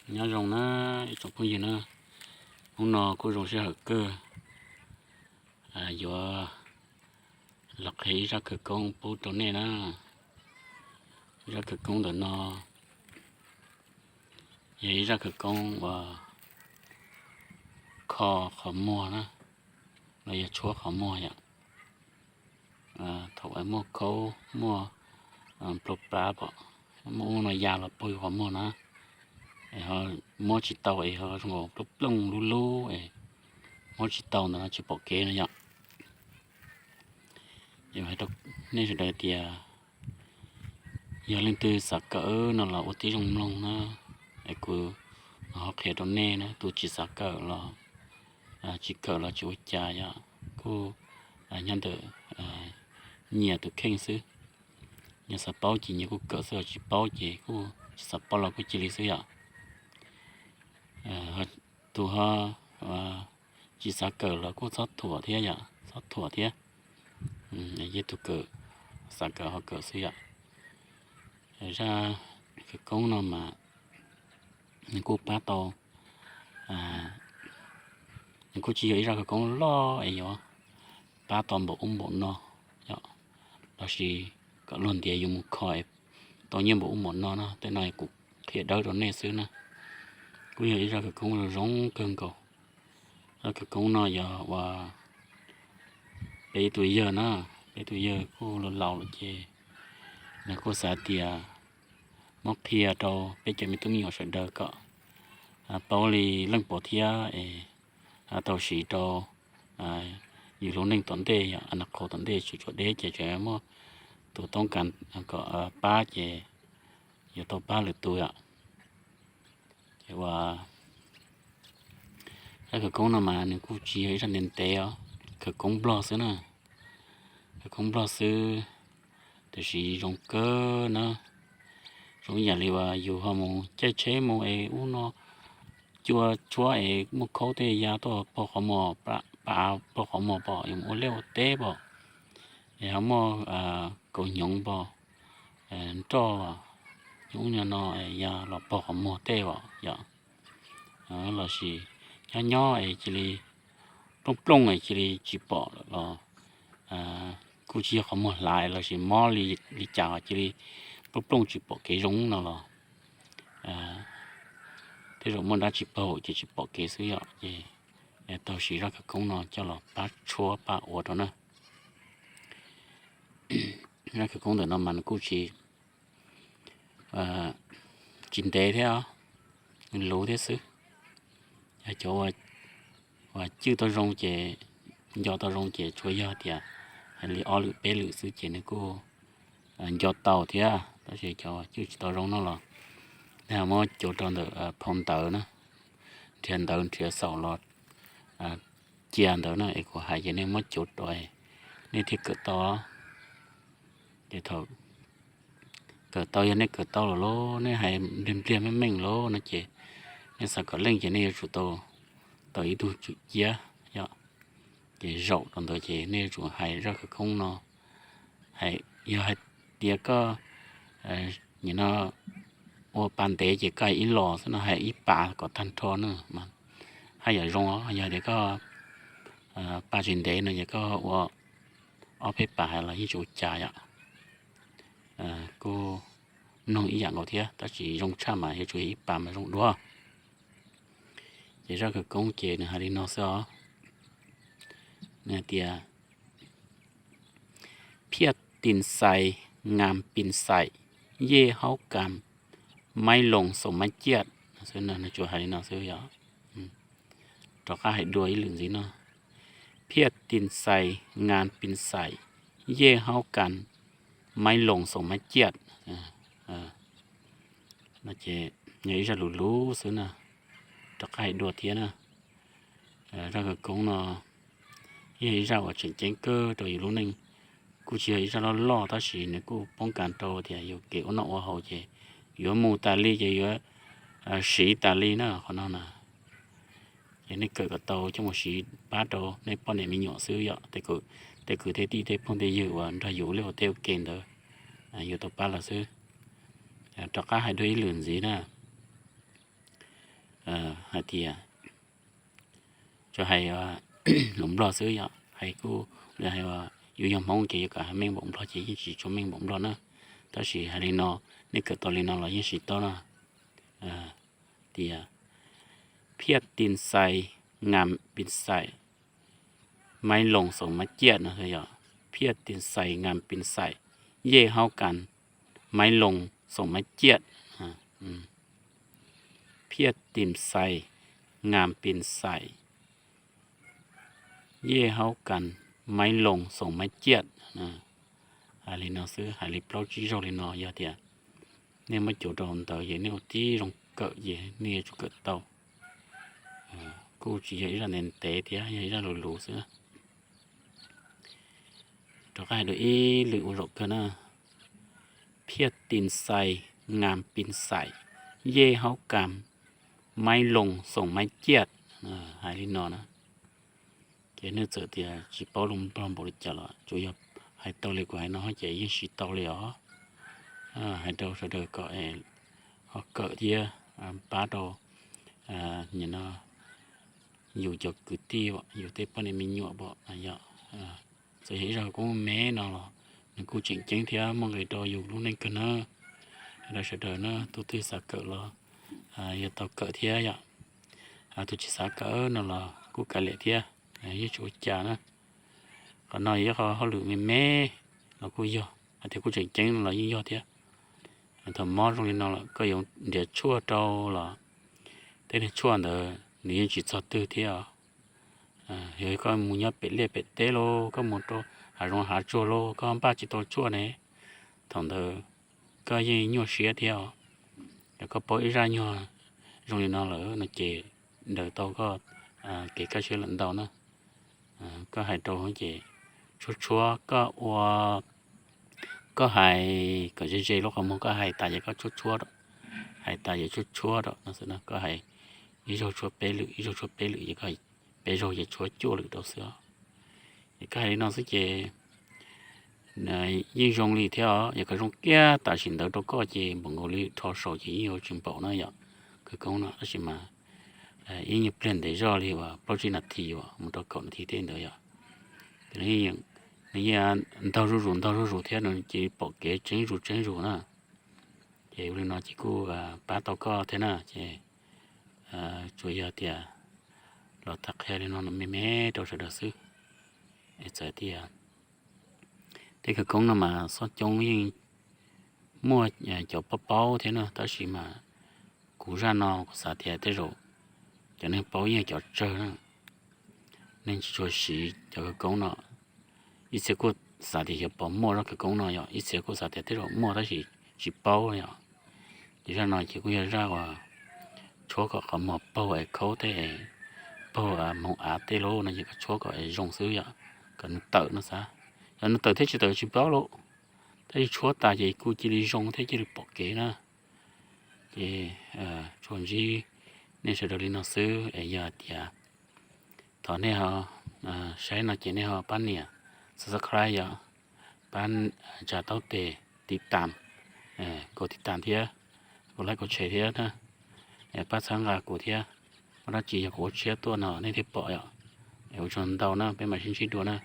Nyob zoo na ib tsoom phooj ywg na, hnub no kuj zoo sij hawm kawg, yuav los qhia ib zaj khawv koob pub rau nej na. Zaj khawv koob ntawm no yog ib zaj khawv koob uas kho qhov muag na, los yog tshuab qhov muag yom. Thaum uas muaj khaub muaj nplas pom, muaj ub no ya los paug yus qhov muag na, es ho muab tsis tau es ho zoo nkaus plooj plooj lub lub es muab tsis tau ntawd no tsis pom kev no yom. Es hais rau nej sawv daws tias yog leej twg xav kawm no los ua tib zoo mloog na, es kuv ho qhia rau nej na. Tus tsis xav kawm los tsis kawm los tsis ua cas yom, kuj nyob ntawm nyias tus kheej xwb. Nyias xav paub ces nyias kuj kawm xwb, tsis paub ces kuj tsis xav paub los kuj cia li xwb yom. Tus ho tsis xav kawm los kuj txhob thuam thiab yom, txhob thuam thiab. Yeej tus kawm, xav kawm ho kawm xwb yom. Zaj khawv koob no mas nws kuj pab tau, nws kuj tsis yog ib zaj khawv koob loj es yuav pab tau npaum ub npaum no yom, lossis kom luag ntiav yus mus kho tau nyiaj npaum ub npaum no na. Tej no kuv qhia dawb rau nej xwb na. Kuj yog ib zaj khawv koob zoo kawg nkaus. Zaj khawv koob no yog uas peb ib tug yawg na, peb ib tug yawg kuj laus laus lawm ces nws kuj xav tias muab qhia rau peb cov me tub me nyuam sawv daws kom paub li leej puas thiab es tau siv rau yus lub neej tom ntej, yog a na qhau tom ntej tsis tshua deb ces tseem muaj tus toob kas kom pab ces yuav tau pab lwm tus yom. Ces uas zaj khawv koob no mas nws kuj tsis yog ib zaj ntev ntev os, khawv koob nplog xwb na. Khawv koob nplog xwb, tiam sis zoo kawg na. Zoo ib yam li uas yus ho mus caij tsheb mus es ub no cua tshuab es muaj khaub tej ya tuaj paug qhov muag, pav paug qhov muag pom, yus mus ua liaj ua teb pom, es ho muaj kaus hnyuv pom, nroj, ub no no ya los paug qhov muag tej pom yom. Lossis nyob nyob es cia li plooj plooj es cia li tsis pom los kuj tsis yog qhov muag hlav lossis mob li cas cia li plooj plooj tsis pom kev zoo no los tej zaum muaj dab tsi paug ces tsis pom kev xwb yom. Ces tau siv zaj khawv koob no coj los pab tshuab pab ua rau na. Zaj khawv koob ntawm no mas nws kuj tsis, tsis ntev thiab, nws luv thiab xwb. Yog cov uas cwj tau zoo ces, nco tau zoo ces tsuas yog tias hais li ob lwm peb lwm xwb ces nws kuj nco tau thiab. Tab sis cov cwj tsis tau zoo no los nej ho muab cuav rau ntawm phau ntawv na, nrhiav ntawv nrhiav xaum los cia ntawd na es kuv hais ces nej muab cuav rau nej thiaj kawm tau. Ces thaum kawm tau, yog nej kawm tau lawm lauj, nej hais npliag npliag meej meej lawm no ces nej xav kom leej ces nej yuav tsum tau, tau ib tug tswm ciab yom. Ces zaum rau ntawd ces nej yuav tsum hais zaj khawv koob no. Yog hais tias koj nim no ua pa ntev ces koj hais ib los xwb no, hais ib pas kom tag nrho na mas haj yam zoo. Yog tias koj pa tsis ntev no ces koj ua ob peb pas hais los yeej tsis ua cas yom. Kuj mloog ib yam nkaus thiab, tab sis zoo tshaj mas yuav tsum yog ib pas mas zoo dua. Ces zaj khawv koob ces nws hais li no xwb os. Nws hais tias: Phiaj tin xais, ngas pin xais, yej haub kas, maib loos xoom maib ciaj. Xwb no, nws tsuas hais li no xwb yom. Rov qab hais dua ib lwm ntxiv no: Phiaj tin xais, ngas pin xais, yej haub kas, maib loos xoom maib ciaj. No ces yog ib zaj lus luv xwb na. Rov qab hais dua thiab na. Zaj khawv koob no yog ib zaj uas tseem ceeb kawg rau yus lub neej. Kuj tsis yog ib zaj loj loj tab sis nws kuj poob kas rau tias yus kev ua noj ua haus ces yuav mus tas li ces yuav siv tas li na qhov no na. Ces nej kawm kom tau coj mus siv pab rau nej poj niam me nyuam xwb yom, tej kwv tej tij tej phooj tej ywg uas nrog yus ua liaj ua teb ua ke ntawd, yuav tau pab lawv xwb. Rov qab hais dua ib lwm ntxiv na. hais tias, tsuas hais lus Nplog xwb yom, hais kuj li hais yus yog Hmoob ces yuav kom hais meej npaum Nplog ces yeej tsis tshua meej npaum Nplog na. Tab sis hais li no, nej kawm tau li no los yeej siv tau na. Tias, phiaj tin xais, ngam pin xais, maiv loos xoom maiv ciaj no yog, phiaj tin xais, ngam pin xais, yej haub kas, maiv loos xoom maiv ciaj. Phiaj tin xais, ngam pin xais, yej haub kas, maiv loos xoom maiv ciaj. Hais li no xwb, hais li plaub tsib zaug li no yog tias nej muab cuav rau ntawd ces nej ua tib zoo kawm ces nej yuav tsum kawm tau. Kuj tsis yog ib zaj ntev ntev thiab, yog ib zaj lus lus xwb. Rov qab hais dua ib lwm ua zaum kawg na. Phiaj tin xais, ngam pin xais, yej haub kas, maiv loos xoom maiv ciaj. Hais li no na, ces nej txawm tias tsis paub lus Nplog npaum li cas los tsuas yog hais tau li kuv hais no ces yeej siv tau li os. Hais rau sawv daws kom ho kawm thiab pab rau yus cov kwv tij, yus tej poj niam me nyuam pom yog, txawm yog ib zaj koob me no los nws kuj tseem ceeb thiab muaj nqis rau yus lub neej kawg na. Hais rau sawv daws na, tus twg xav kawm los yog tau kawm thiab yom. Tus tsis xav kawm no los kuj kav liam thiab, yeej tsis ua cas na. Qhov no yog ib qho hauj lwm me me los kuj yog, hais tias kuj tseem ceeb no los yeej yog thiab. Thaum mob zoo li no los koj yuav nrhiav tshuaj rau los tej niag tshuaj ntawd nws yeej tsis txog twg thiab os. Yog koj mus nyob pem liaj pem teb lauj, koj mus rau hav zoov hav tsuag lauj, koj npaj tsis tau tshuaj ne, thaum ntawd koj yeej nyuaj siab thiab os. Yog koj paub ib zaj nyuag zoo li no lawm no ces daws tau koj kev kaj siab lawm ntau na. Koj hais rau ces tshuab tshuab koj ua, koj hais kom ze ze lub qhov muag, koj hais tas ces koj tshuab tshuab rau, hais tas ces tshuab tshuab rau no xwb na. Koj hais ib zaug tshuab peb lwm, ib zaug tshuab peb lwm, ces koj peb zaug ces tshuab cuaj lwm rau xwb. Ces koj hais li no xwb ces yeej zoo li thiab os. Yog koj zoo kiag tam sim ntawd rau koj ces npaum nkaus li rho saud ces yeej yuav tsis npaum na yom. Khawv koob no tab sis mas ib nyuag pliag ntev zog li uas plaub tsib nas this uas mus rau kaum nas this tej ntawd yom. Ces nws yeej ntaug zuj zus ntaug zuj zus thiab nws cia li pom kev tseeb zuj zus tseeb zus na. Ces ua li no ces kuj pab tau koj thiab na ces tsuas yog tias los tham qhia li no me me rau sawv daws xwb. Es txawm tias tej khawv koob no mas xob coob yeej muaj cov paub paub thiab na, tab sis mas kuv zaj no kuv xav tias tej zaum cov neeg paub yeej yog cov tsawg na. Neeg tsis tshua siv cov khawv koob no. Ib txhia kuj xav tias xyov puas muaj zaj khawv koob no yom, ib txhia kuj xav tias tej zaum muaj tab sis tsis paub yom. Ces zaj no ces kuj yog zaj uas tshuab kom qhov muag paug es khaub tej, paug hmoov av tej lauj no ces koj tshuab kom zoo xwb yom, kom nws tawm no xav. Yog nws tawm thiab tsis tawm tsis paub lauj, tab sis tshuab tas ces kuj cia li zoo thiab cia li pom kev na. Ces tsuas ntsib nej sawv daws li no xwb es yog tias thov nej ho saib no ces nej ho pab nias subscribe yom, pab tsa taub tes tiv tam, kaus tiv tam thiab, kaus like kaus share thiab na. Pab txhawb nqa kuv thiab, muaj dab tsi yog kuv ua tshiab tuaj no nej thiaj pom yom. Es ua tsaug ntau na, peb mam sib ntsib dua na.